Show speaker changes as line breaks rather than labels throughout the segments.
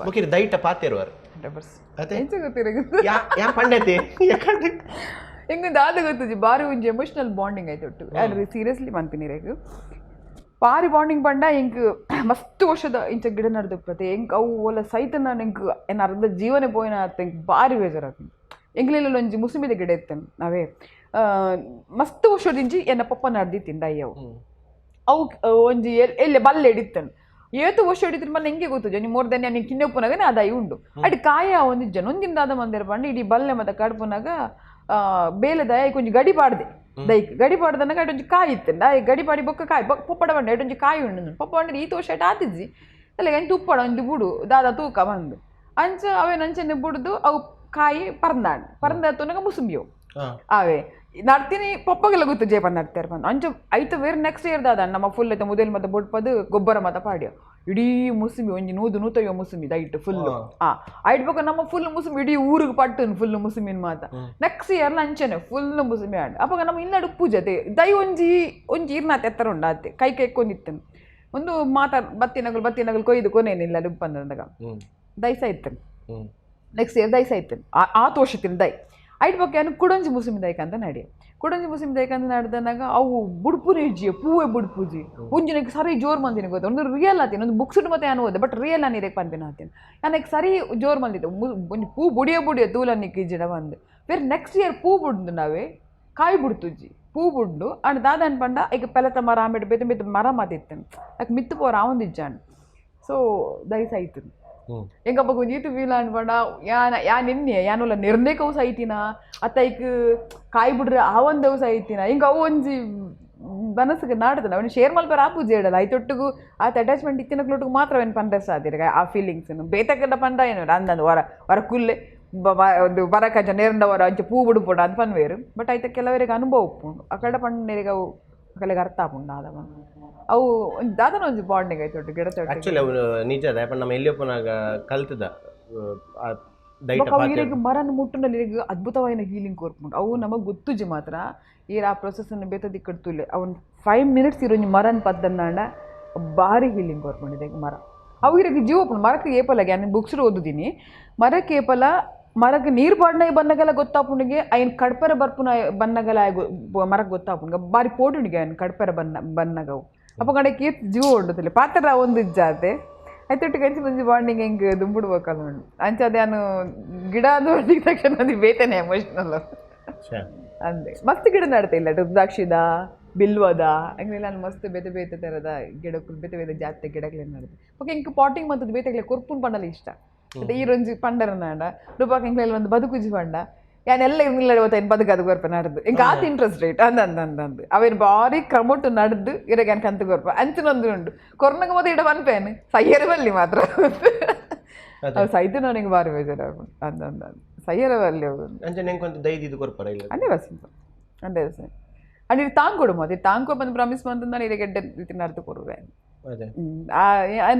ಬೊಕ ಇರ್ ದೈಟ ಪಾತೆರುವರ್.
100%.
ಅತೆ?
ಎಂಚ ಗೊತ್ತಿರಗ?
ಯಾ ಯಾ ಪಂಡತೆ ಯಾಕಂದ್ರೆ
ಎಂಕ್ ದಾದ ಗೊತ್ತುಜಿ, ಬಾರಿ ಒಂಜಿ ಎಮೋಷನಲ್ ಬಾಂಡಿಂಗ್ ಆಯ್ತು ಒಟ್ಟು. ಯಾರು ಸೀರಿಯಸ್ಲಿ ಮನ್ಪಿನಿರೆಗ್ ಬಾರಿ ಬಾಂಡಿಂಗ್ ಪಂಡ, ಎಂಕ್ ಮಸ್ತ್ ವರ್ಷದ ಇಂಚ ಗಿಡ ನಡ್ದುಪ್ಪತೆ. ಎಂಕ್ ಅವು ಓಲ ಸೈತ ನಾನು ಎಂಕ್ ಎನ್ನ ಅರ್ಧ ಜೀವನ ಪೋಯಿನ ಆತ. ಎಂಕ್ ಬಾರಿ ಬೇಜಾರಾಪುಂಡು. ಎಂಕ್ಲೆಲ್ಲ ಒಂಜಿ ಮುಸುಮಿದ ಗಿಡ ಇತ್ತೇನೆ ನಾವೇ ಮಸ್ತ್ ವರ್ಷದಿಂಚಿ ಎನ್ನ ಪಪ್ಪ ನಡ್ದಿತ್ತಿಂದ ಅಯ್ಯವು. ಅವು ಒಂಜಿ ಎಲ್ಲಿ ಬಲ್ಲೆ ಹಿಡಿತೇನೆ. ಏತು ವರ್ಷ ಹಿಡಿತಿನ ಮಲ್ಲ ಎಂಗೆ ಗೊತ್ತು, ಒಂಜಿ ಮೋರ್ ದೆನ್ ನೀನು ಕಿನ್ನೆ ಉಪ್ಪುನಾಗನೆ ಅದಾಯಿ ಉಂಡು. ಅಡ್ ಕಾಯ ಒಂಜಿ ಜನ ಒಂದಿನ ದಾದ ಮಂದಿರ ಪಂಡ, ಇಡೀ ಬಲ್ಲೆ ಮತ್ತ ಕಡ್ಪುನಾಗ ಬೇಲೆದ ಒಂಜಿ ಗಡಿ ಪಾಡ್ದೆ. ದೈಕ್ ಗಡಿ ಪಾಡ್ದನಾಗ ಅಡ್ ಒಂಜಿ ಕಾಯಿ ಇತ್ತಂಡ. ಗಡಿ ಪಾಡಿ ಬೊಕ್ಕ ಕಾಯಿ ಪೊಪ್ಪಡ ಬಂಡ ಒಂಜಿ ಕಾಯಿ ಉಂಡು. ಪೊಪ್ಪ ಬಂಡ ಈ ವರ್ಷ ಆತಿಜ್ಜಿ ಅಲ್ಲ, ಎಂತ ಉಪ್ಪಡ ಒಂಜಿ ಬುಡು ದಾದ ತೂಕ ಬಂದು ಅಂಚ ಅವೇನು ಅಂಚನೆ ಬುಡ್ದು ಅವು ಕಾಯಿ ಪರಂದಾಂಡ್. ಪರಂದ ತೂನಗ ಮುಸುಂಬಿಯವು. ಅವೇ ನಡ್ತೀನಿ, ಪಪ್ಪಗೆಲ್ಲ ಗೊತ್ತು ಜೇಪ ನಡ್ತಾರೆ ಬಂದು ಅಂಚ ಐತ. ವೇರ್ ನೆಕ್ಸ್ಟ್ ಇಯರ್ ದಾದ ನಮ್ಮ ಫುಲ್ ಐತ ಮೊದಲು ಮತ್ತೆ ಬೊಡ್ಪದು ಗೊಬ್ಬರ ಮತ್ತ ಪಾಡ್ಯ ಇಡೀ ಮುಸುಂಬಿ ಒಂಜಿ ನೂದು ನೂತಯ್ಯೋ ಮುಸುಂಬಿ ದೈಟ್ ಫುಲ್. ಐಟ್ ಬೊಕ ನಮ್ಮ ಫುಲ್ ಮುಸುಂಬಿ ಇಡೀ ಊರಿಗೆ ಪಟ್ಟು ಫುಲ್ ಮುಸುಂಬಿನ ಮಾತ. ನೆಕ್ಸ್ಟ್ ಇಯರ್ ಅಂಚನೆ ಫುಲ್ ಮುಸುಂಬಿ ಆಂಡ್. ಅಪಗ ನಮ್ಮ ಇಲ್ಲಡು ಪೂಜೆ ದೈ ಒಂಜಿ ಒಂಜಿ ಇರ್ನಾತೆ ಎತ್ತರ ಉಂಡು ಆತೆ ಕೈ ಕೈ ಕೊಂಡಿತ್ತನು ಒಂದು ಮಾತ ಬತ್ತಿನಗಲು ಬತ್ತಿನಗಲು ಕೊಯ್ದು ಕೊನೇನಿಲ್ಲ ಉಪ್ಪಂದಾಗ ದೈಸ ಇತ್ತನು. ನೆಕ್ಸ್ಟ್ ಇಯರ್ ದೈಸ ಇತ್ತನು ಆ ತೋಷತಿನ ದೈ. ಐಟ್ ಬೊಕ್ಕ ಏನು ಕುಡೊಂಜಿ ಮುಸುಮಿ ದೈಕ ಅಂತ ನಡಿ. ಕುಡೊಂಜಿ ಮುಸುಮಿ ದೈಕ ಅಂತ ನಡೆದನಾಗ ಅವು ಬುಡ್ಪುನೆ ಇಜ್ಜಿ, ಪೂವೆ ಬುಡ್ಪುಜಿ. ಒಂಜಿನಕ್ಕೆ ಸರಿ ಜೋರ್ ಮಂದಿನ ಗೊತ್ತ, ಒಂದು ರಿಯಲ್ ಆತೀನಿ, ಒಂದು ಬುಕ್ಸ್ ಮತ್ತೆ ನಾನು ಓದೆ, ಬಟ್ ರಿಯಲ್ ನಾನು ಇದಕ್ಕೆ ಪನ್ಪಿನ ಆತೀನಿ. ನನಗೆ ಸರಿ ಜೋರ್ ಮಂದಿತ್ತು. ಒಂಜಿ ಪೂ ಬುಡಿಯ ಬುಡಿಯ ತೂಲನ್ನಿಕ್ಕೆ ಇಜ್ಜಿಡ ಬಂದು. ಬೇರೆ ನೆಕ್ಸ್ಟ್ ಇಯರ್ ಪೂ ಬುಡ್ದು ನಾವೇ ಕಾಯಿ ಬುಡ್ತುಜ್ಜಿ, ಪೂ ಬುಡ್ಡು ಅಂಡ್ ದಾದ ಅನ್ಪಂಡ ಈಗ ಪೆಲತ ಮರ ಆಮೇಲೆ ಬೇತೆ ಬೇತೆ ಮರ ಮಾತಿತ್ತೇನೆ ಯಾಕೆ ಮಿತ್ತು ಪೋರ ಒಂದು ಇಜ್ಜಾಂಡ್. ಸೊ ದಯಸ ಆಯ್ತು. ಎಂಕಪ್ಪ ಒಂಜಿ ಫೀಲ್ ಅನ್ಪಂಡ, ಯಾನ ಯಾನ್ ಎನ್ನೆ ಯಾನುಲ ನಿರ್ಣಯಕವು ಸೈತಿನ ಅತ್ತ ಐಕ್ ಕಾಯಿ ಬಿಡ್ರೆ ಆ ಒಂದವು ಸೈತಿನ. ಹಿಂಗೆ ಅವು ಒಂಜಿ ಮನಸ್ಸಿಗೆ ನಾಡ್ದನ ಅವನು ಶೇರ್ ಮಲ್ಪರ ಆಪುಜಿ ಹೇಳಲ್ಲ. ಐತೊಟ್ಟಿಗೂ ಆತ ಅಟ್ಯಾಚ್ಮೆಂಟ್ ಇತ್ತಿನಕ್ಲೊಟ್ಟಿಗೆ ಮಾತ್ರ ಅವನು ಪಂಡ ಸಾದಿರ ಆ ಫೀಲಿಂಗ್ಸ್ ಬೇತಕಂಡ ಪಂಡ ಏನು ಅಂದಂದು ಹೊರ ಹೊರ ಕುಲ್ಲೆ ಒಂದು ಬರಕಂಚ ನೇರಂಡ ಹೊರ ಅಂಚ ಪೂ ಬಿಡುಪುಂಡು ಅದು ಪನ್ವೇರು. ಬಟ್ ಐತ ಕೆಲವರಿಗೆ ಅನುಭವ ಉಪ್ಪುಂಡು, ಆ ಕಡೆ ಪಂಡೇರಿಗೆ ಅವು ಕೆಲಗೆ ಅರ್ಥ ಆಪುಂಡು. ಆದ ಅವು ಒಂಜಿ ದಾದನ ಒಂಜಿ ಬಾಂಡಿಂಗ್ ಐತೊಟ್ಟು ಗಿಡ ತೊಟ್ಟು.
ಆಕ್ಚುಲಿ ಅವನು ನಿಜ ಅದ ನಮ್ಮ ಎಲ್ಲಿ ಒಪ್ಪನಾಗ ಕಲ್ತದ ಆ ದೈಟ.
ಬೊಕ ಅವು ಇರೆಗ್ ಮರನ್ ಮುಟ್ಟುನಲ್ಲಿ ಇರೆಗ್ ಅದ್ಭುತವಾಯಿನ ಹೀಲಿಂಗ್ ಕೊರ್ಪುಂಡು. ಅವು ನಮಗ್ ಗೊತ್ತುಜಿ ಮಾತ್ರ. ಈರ್ ಆ ಪ್ರೊಸೆಸ್ ಅನ್ನು ಬೇತೆ ದಿಕ್ಕಡ್ ತೂಲೆ. ಅವನ್ 5 ಮಿನಿಟ್ಸ್ ಇರೊಂಜಿ ಮರನ್ ಪದ್ದನ್ನಾಂಡ ಭಾರಿ ಹೀಲಿಂಗ್ ಕೊರ್ಪುಂಡು ಇರೆಗ್ ಮರ. ಅವು ಇರೆಗ್ ಜೀವ ಉಪ್ಪುಂಡು. ಮರಕ್ಕೆ ಏಪಲ ಯಾನ್ ಬುಕ್ಸ್ ಓದುದೀನಿ, ಮರಕ್ಕೆ ಏಪಲ ಮರಕ್ಕೆ ನೀರು ಪಾಡ್ನ ಬನ್ನಗಲ ಗೊತ್ತಾಪುಂಡಿಗೆ, ಐನ್ ಕಡ್ಪೆರ ಬರ್ಪುನ ಬನ್ನಗಲ ಮರಕ್ಕೆ ಗೊತ್ತಾಪುಂಡು. ಬಾರಿ ಪೋಡುಂಡಿಗೆ ಐನ್ ಕಡ್ಪೆರ ಬನ್ನ ಬನ್ನಗವು. ಅಪ್ಪ ಕಡೆ ಕೀರ್ತಿ ಜೀವ ಉಂಡು ಪಾತ್ರ ಒಂದು ಇಜ್ಜಾತೆ. ಐತೊಟ್ಟಿಗೆ ಅಂಚಿನ ಒಂಜಿ ಬಾಂಡಿಂಗ್ ಹೆಂಗ್ ದುಂಬುಡು ಬೇಕಲ್ಲ ಉಂಡು. ಅಂಚ ಅದೇ ನಾನು ಗಿಡ ಅದು ನೋಡಿದ ತಕ್ಷಣ ಅದು ಬೇತನೆ ಎಮೋಷನಲ್. ಅಂದೆ ಮಸ್ತ್ ಗಿಡ ನಡ್ತೆ ಇಲ್ಲ, ರುದ್ರಾಕ್ಷಿದ, ಬಿಲ್ವದ, ಹಂಗೆಲ್ಲ. ನಾನು ಮಸ್ತ್ ಬೇತೆ ಬೇತೆ ಥರದ ಗಿಡಕ್ಕೂ ಬೇತೆ ಬೇತೆ ಜಾತಿ ಗಿಡಗಳನ್ನ ನಡ್ತೆ. ಓಕೆ, ಇಂಕ್ ಪಾಟಿಂಗ್ ಮತ್ತು ಬೇತೆಗ್ಲೆ ಕೊರ್ಪುನ್ ಪಂಡಲ ಇಷ್ಟ. ಮತ್ತೆ ಈ ರೊಂಜಿ ಪಂಡರ ನಾಡ ರೂಪಾಕ್ ಎಂಕ್ಲೆಲ್ಲ ಒಂದು ಬದುಕುಜಿ ಪಂಡ ಯಾನೆಲ್ಲ ಇಲ್ಲ ಏನು ಬದುಕದು ಕೊರ್ಪ ನಡ್ದು. ಎಂಕ್ ಆತ ಇಂಟ್ರೆಸ್ಟ್ ರೇಟ್ ಅಂದ ಅಂದ ಅಂದ ಅಂದ್ ಅವೇನು ಬಾರಿ ಕ್ರಮೊಟ್ಟು ನಡ್ದು ಇರಗೆ ಕಂತು ಕೊರ್ಪ ಅಂಚಿನೊಂದು ಉಂಡು. ಕೊರ್ನಗ ಮೊದಲು ಇಡ ಪನ್ಪೇನು ಸಯ್ಯರ ಬಲ್ಲಿ ಮಾತ್ರ. ಅವು ಸೈತು ನನಗೆ ಬಾರಿ ಬೇಜಾರಾಗುಂಡು. ಅಂದ ಅಂದ ಅಂದ್ ಸಯ್ಯರ ಬಲ್ಲಿ ಅವು.
ಅಂಚನೆ ಎಂಕೊಂತ ದೈದಿದ್ದು ಕೊರ್ಪರ ಇಲ್ಲ?
100%, 100%. ಅಂಡ್ ಇದು ತಾಂಕೊಡು ಮತ್ತೆ ತಾಂಕೊ ಬಂದು ಪ್ರಾಮಿಸ್ ಮಂತಂದಾನೆ ಇದಕ್ಕೆ ಎಡ್ಡೆ ರೀತಿ ನಡ್ದು ಕೊರುವೆ.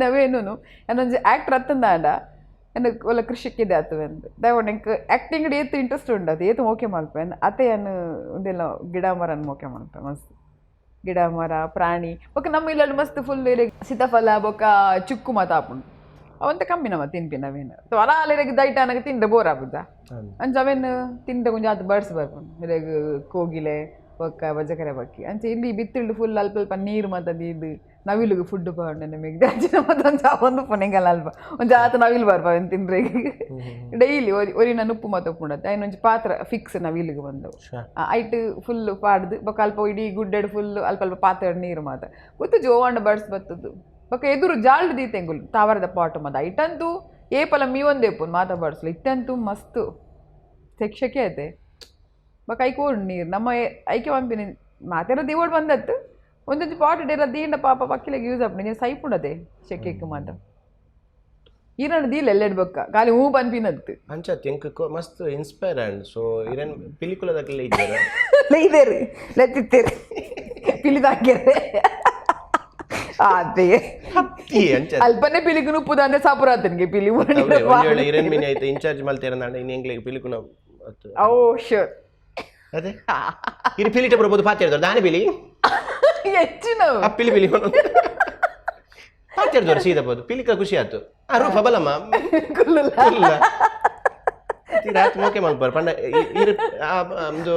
ಅವೇನು ಒಂಜಿ ಆಕ್ಟರ್ ಅತ್ತಂದಾಂಡ ಎನ್ನ ಒಲ್ಲ ಕೃಷಿಕ್ಕಿದೆ ಆತು ಅಂದ್ ದಯವಂಡ. ಎಂಕ್ ಆಕ್ಟಿಂಗ್ ಏತ್ ಇಂಟ್ರೆಸ್ಟ್ ಉಂಡು, ಅದು ಏತ್ ಓಕೆ ಮಲ್ಪೆ ಅತ್ತೆ ಏನು ಒಂದೆಲ್ಲ ಗಿಡ ಮರನ್ ಓಕೆ ಮಲ್ಪೆ. ಮಸ್ತ್ ಗಿಡ ಮರ ಪ್ರಾಣಿ ಬೊಕ ನಮ್ಮ ಇಲ್ಲಲ್ಲಿ ಮಸ್ತ್ ಫುಲ್ ಸೀತಾಫಲ ಬೊಕ ಚುಕ್ಕು ಮಾತ ಆಪುಂಡು. ಅವಂತ ಕಮ್ಮಿ ನಮ್ಮ ತಿನ್ಪಿ ನವೇನು ಅಲ ಅಲ್ಲಿಗೆ ದೈಟ ಅನಗ ತಿಂದ್ರೆ ಬೋರ್ ಆಪುಜ. ಅಂಚ ಅವೇನು ತಿಂದ್ರೆ ಕೊಂಚ ಆತು ಬರ್ಡ್ಸ್ ಬರ್ಪುಂಡು ಇರೆಗ್ ಕೋಗಿಲೆ ಬೊಕ್ಕ ಬಜಕರೆ ಬಕ್ಕಿ. ಅಂಚ ಇಲ್ಲಿ ಬಿತ್ತಿಲ್ಡು ಫುಲ್ ಅಲ್ಪ ಅಲ್ಪ ನೀರು ಮಾತ ದೀದು ನವಿಲುಗು ಫುಡ್ ಪಾಂಡ ನಿಮಗೆ. ಅಂಚಿನ ಮತ್ತೆ ಒಂಜಿ ಒಂದು ಪುನೆಂಗಲ್ಲ ಅಲ್ಪ ಒಂಜಿ ಆತ ನವಿಲು ಬರ್ಪ ಅವೇನು ತಿಂದ್ರೆ. ಡೈಲಿ ಒರಿ ಒರಿನ ನುಪ್ಪು ಮಾತ ಉಪ್ಪುಂಡತ್ತೆ. ಐನ್ ಒಂಜಿ ಪಾತ್ರ ಫಿಕ್ಸ್ ನವಿಲುಗು ಬಂದವು. ಐಟ್ ಫುಲ್ ಪಾಡ್ದು ಬೊಕ ಅಲ್ಪ ಇಡೀ ಗುಡ್ಡೆಡ್ ಫುಲ್ ಅಲ್ಪ ಅಲ್ಪ ಪಾತ್ರೆ ನೀರು ಮಾತ ಗೊತ್ತು ಜೋವಾಂಡ ಬರ್ಡ್ಸ್ ಬತ್ತದ್ದು. ಬೊಕ ಎದುರು ಜಾಲ್ಡ್ ದೀತೆಂಗುಲು ತಾವರದ ಪಾಟ್ ಮಾತ. ಐಟಂತೂ ಏಪಲ ಮೀವೊಂದೇ ಉಪ್ಪುಂಡು ಮಾತ ಬರ್ಡ್ಸ್ಲು. ಇತ್ತಂತೂ ಮಸ್ತ್ ಶೆಕೆ ಐತೆ. ಬೊಕ ಐಕ್ ಓಡ್ ನೀರು ನಮ್ಮ ಐಕೆ ಪಂಪಿನಿ ಮಾತೆರ ದಿವೋಡ್ ಬಂದತ್ತು. ಒಂದೊಂದು ಪಾಟ್ ಇಡೀರ ದೀಂಡ ಪಾಪ ಪಕ್ಕಿಲೆಗ್ ಯೂಸ್ ಆಪುಂಡು. ನೀರು ಸೈಪುಂಡತೆ ಶೆಕೆಕ್ ಮಾತ. ಈರಣ್ಣ ದೀಲ ಎಲ್ಲೆಡ್ ಬೊಕ್ಕ ಖಾಲಿ ಹೂ ಪನ್ಪಿನತ್ತು.
ಅಂಚ ಎಂಕ್ ಮಸ್ತ್ ಇನ್ಸ್ಪೈರ್ ಆಂಡ್. ಸೊ ಇರನ್ ಪಿಲಿಕುಲದಕ್ಲೆ ಇದ್ದೀರ?
ಲೈದೇರು ಲತ್ತಿತ್ತೇರು ಪಿಲಿದಾಕ್ಯರೆ ಅದೇ.
ಹತ್ತಿ ಅಂಚ.
ಅಲ್ಪನೆ ಪಿಲಿಗೆ ನುಪ್ಪುದ ಅಂದ್ರೆ ಸಾಪುರಾತನಿಗೆ ಪಿಲಿ.
ಅವ್ರೆ, ಒಂದ್ ವೇಳೆ ಇರನ್ ಮಿನಿ ಆಯ್ತು ಇನ್ಚಾರ್ಜ್ ಮಲ್ತೇರ ಇನ್ನು ಎಂಗ್ಲಿಗೆ ಪಿಲಿಕುಲ ಅತ್ತು.
ಓ ಶೋರ್.
ಅದೇ ಇರು ಪಿಲಿಟ ಬರ್ಬೋದು ಪಾತೆ ಹೇಳ್ತಾರೆ ದಾನೆ ಪಿಲಿ.
ಹೆಚ್ಚಿನ
ಆ ಪಿಲಿ ಪಿಲಿ. ಪಾತೆರ್ದವ್ರು ಸೀದಾ ಬೋದು ಪಿಲಿಕ ಖುಷಿ ಆಯ್ತು. ಆ ರೂಪ ಬಲಮ್ಮ.
ಕುಲ್ಲುಲ್ಲ.
ಇಲ್ಲ, ರಾತ್ ಮೋಕೆ ಮಲ್ಪರ್ ಪಂಡ ಇರು ಒಂದು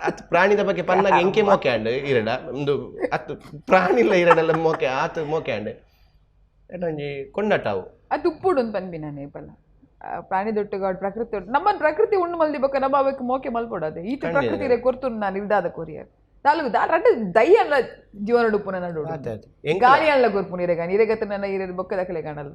ಅತ್ ಪ್ರಾಣಿದ ಬಗ್ಗೆ ಪನ್ನಾಗ ಎಂಕೆ ಮೋಕೆ ಅಂಡ್ ಇರಡ ಒಂದು ಅತ್ ಪ್ರಾಣಿ ಇಲ್ಲ ಇರಡಲ್ಲ ಮೋಕೆ ಆತ್ ಮೋಕೆ ಅಂಡ್ ಒಂಜಿ ಕೊಂಡಾಟ ಅವು.
ಅದು ಉಪ್ಪುಡು ಅಂತ ಪನ್ಪಿ ನಾನು ಏಪಲ್ಲ ಪ್ರಾಣಿ ದೊಟ್ಟುಗಾಡು ಪ್ರಕೃತಿ ದೊಡ್ಡ ನಮ್ಮನ್ ಪ್ರಕೃತಿ ಉಂಡು ಮಲ್ದಿ ಬೊಕ್ಕ ನಮ್ಮ ಅವೆಕ್ ಮೋಕೆ ಮಲ್ಪೊಡದೆ ಈತ ಪ್ರಕೃತಿ ರೇ ಕೊರ್ತು ನಾನು ಇಲ್ದಾದ ಕೊರಿಯರ್ ತಾಲೂಕು ದಾ ರಡ್ಡ್ ದೈ ಅಲ್ಲ ಜೀವನ ಉಪ್ಪುನ ನಡು.
ಆತ್ ಆತ್ ಎಂಕ್
ಗಾಳಿ ಅಲ್ಲ ಕೊರ್ಪುನಿ ಇರೆಗ ಇರೆಗತ್ತ ನನ್ನ ಇರೆ ಬೊಕ್ಕ ದಕಲೆ ಕಾಣಲ್ಲ.